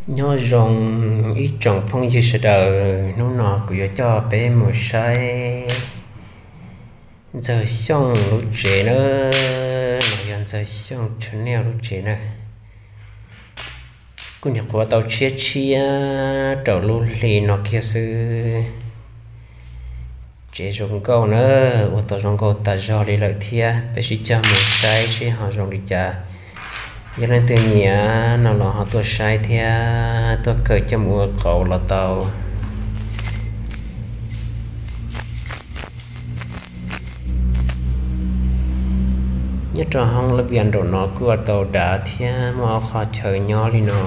Nyob zoo ib tsoom phooj ywg sawv daws, hnub no kuv yuav coj peb mus saib Ntxawg Xyooj lub tsev na, los yog Ntxawg Xyooj channel lub tsev na. Kuj nyuam qhuav tau tshiab tshiab rau lub hli no kiag xwb. Tsev zoo nkauj na, ua tau zoo nkauj tas zog li lawm thiab, peb sib cog mus saib seb ho zoo li cas. Yog leej twg nyiam no los ho tuaj saib thiab tuaj kawm coj mus ua qauv los tau. Nyob rau hoob lab vias nraum no kuj ua tau dav thiab muaj ob qho chaw nyob li no.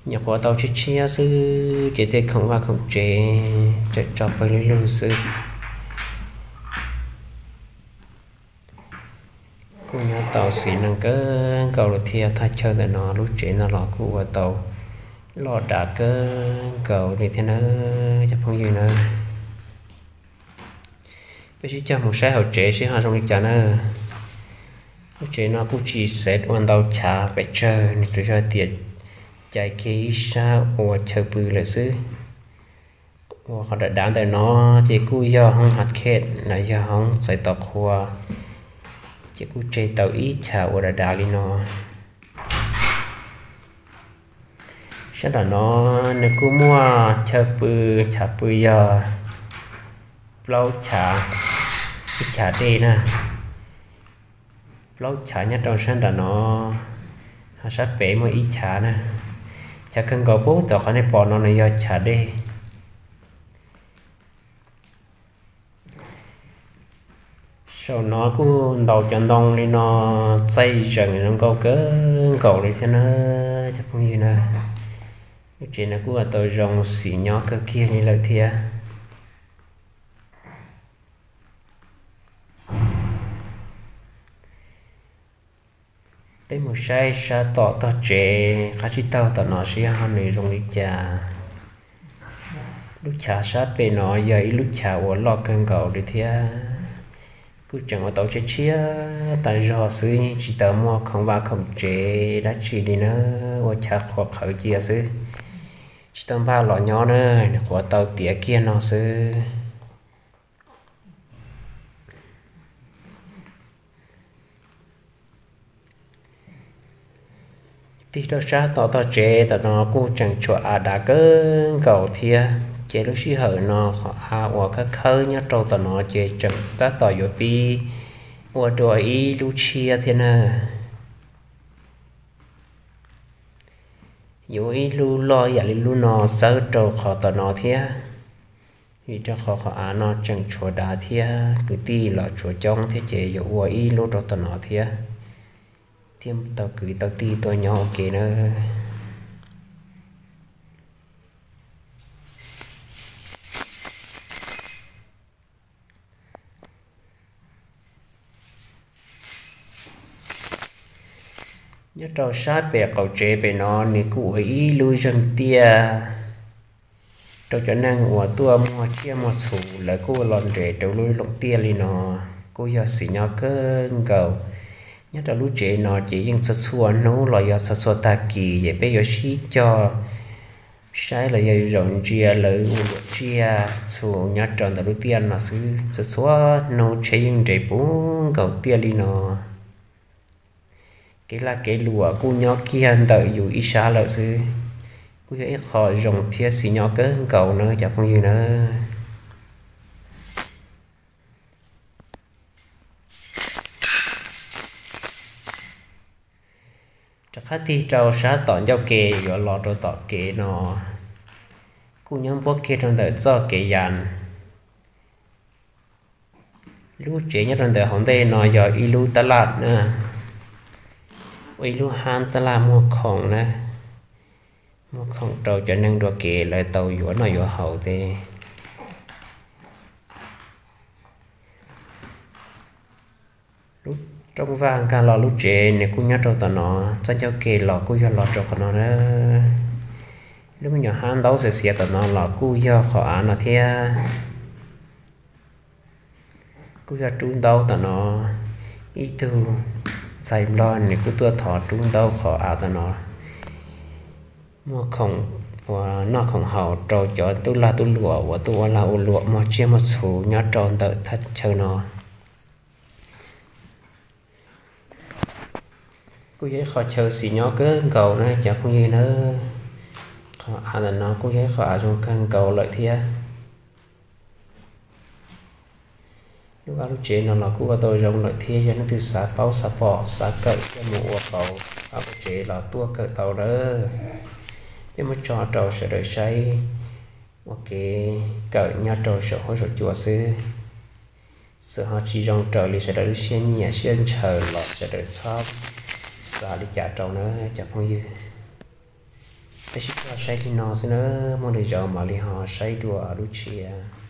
Nyuam qhuav tau tshiab tshiab xwb ces tej khoom vaj khoom tsev tseem tso pawg lug lug xwb. Kuj nyob tau xis neej kawg nkaus li thiab, thaj chaw ntawm no lub tsev no los kuj ua tau loj dav kawg nkaus li thiab na cov phooj ywg na. Peb sib cog mus saib hauv tsev seb ho zoo li cas na. Lub tsev no kuj tsis xev ua ntau chav pes tsawg, nws tsuas yog tias cais kiag ib sab ua chaw pw lawm xwb. Ua qhov dav dav ntawm no ces kuj yog hoob hav khet los yog hoob txais tau qhua, ces kuj tseg tau ib chav ua dav dav li no. Sab nram no nws kuj muaj chaw pw, chav pw yog plaub chav, ib chav dej na, plaub chav nyob rau sab nram no, ho sab pem muaj ib chav na. Chav kawg nkaus puag tom qhov nej pom no nws yog chav dej. Saum no kuj ntaus cov ntoo li no, txaij zeem zoo nkauj kawg nkaus li thiab na cov phooj ywg na. Lub tsev no kuj ua tau zoo xis nyob kawg kiag li lawm thiab. Peb mus saib sab tom tog tsev qab tsib taug tom no seb ho nws zoo li cas. Lub chav sab pem no yog ib lub chav uas loj kawg nkaus li thiab. Kuj tseem ua tau tshiab tshiab tas zog xwb, yeej tsis tau muaj khoom vaj khoom tsev dab tsi li na, ua chav qhuav qhawv cia xwb. Tsis tau npaj los nyob na, nyuam qhuav tau tiav kiag no xwb. Tig rau sab tom tog tsev tom no kuj tseem tshuav av dav kawg nkaus thiab, ces lub sij hawm no qhov av uas khawb khawb nyob rau tom no ces tseem tab tom yuav pib ua dua ib lub tshiab thiab na. Yuav ua ib lub loj yam li lub no txawb rau qhov tom no thiab, vim rau qhov qhov av no tseem tshuav dav thiab kwv tij los tshuav coob thiab ces yuav ua ib lub rau tom no thiab, thiaj tau kwv tau tij tuaj nyob ua ke nawb. Nyob rau sab pem qaum tsev pem no nws kuj ua ib lub zeeg tiaj rau cov neeg uas tuaj muag tsiaj muag txhu, lawv kuj los nres rau lub looj tiaj li no, kuj yog xis nyob kawg nkaus. Nyob rau lub tsev no ces yeej txhua txhua hnub los yog txhua txhua tag kis ces peb yuav sib cog saib los yog zaum ntsia lawv ua luam tsiaj txhu nyob rau ntawm lub tiaj no xwb. Txhua txhua hnub tsheb yeej nres puv nkaus tiaj li no. Kev lag kev luam kuj nyob kiag ntawm yus ib sab lawm xwb, kuj yog ib qho zoo thiab xis nyob kawg nkaus nawb cov phooj ywg nawb. Rov qab tig rau sab tom ncauj ke yuav los rau tom kev no, kuj nyob npuab kiag rau ntawm txoj kev yas. Lub tsev nyob rau ntawm hauv ntej no yog ib lub tab laj na, ua ib lub hab tab laj muag khoom na, muag khoom rau cov neeg dua kev lawv tau yuav noj yuav haus thiab. Lub rooj vag nkag los lub tsev nws kuj nyob rau tom no, txoj ncauj ke los kuj yog los rau qhov no na. Lub me nyuam hab ntaub xiav xiav tom no los kuj yog qhov av no thiab. Kuj yog rub ntaub tom no, ib tug ntxhais nplog nws kuj tuaj thov rub ntaub qhov av tom no. Muaj khoom uas noj khoom haus rau cov tub lag tub luam uas tuaj ua lag ua luam muag tsiaj muag txhu nyob rau ntawm thaj chaw no. Kuj yog ib qho chaw xis nyob kawg nkaus na cov phooj ywg nawb. Qhov av ntawm no kuj yog ib qhov av zoo kawg nkaus lawm thiab. Lub vaj lub tsev no los kuj ua tau zoo lawm thiab, yog leej twg xav paub xav pom xav kawm thiaj mus ua pauv vaj ua tsev los tuaj kawm tau nawb. Peb muab tso rau sawv daws saib ua kev kawm nyob rau saum huab saum cua xwb. Txawm ho tsis zoo raws li sawv daws lub siab nyiam siab ntshaw los sawv daws txhob xav li cas rau na cov phooj ywg. Peb sib cog saib li no xwb na, muaj lwm zaus mam li ho saib dua lub tshiab.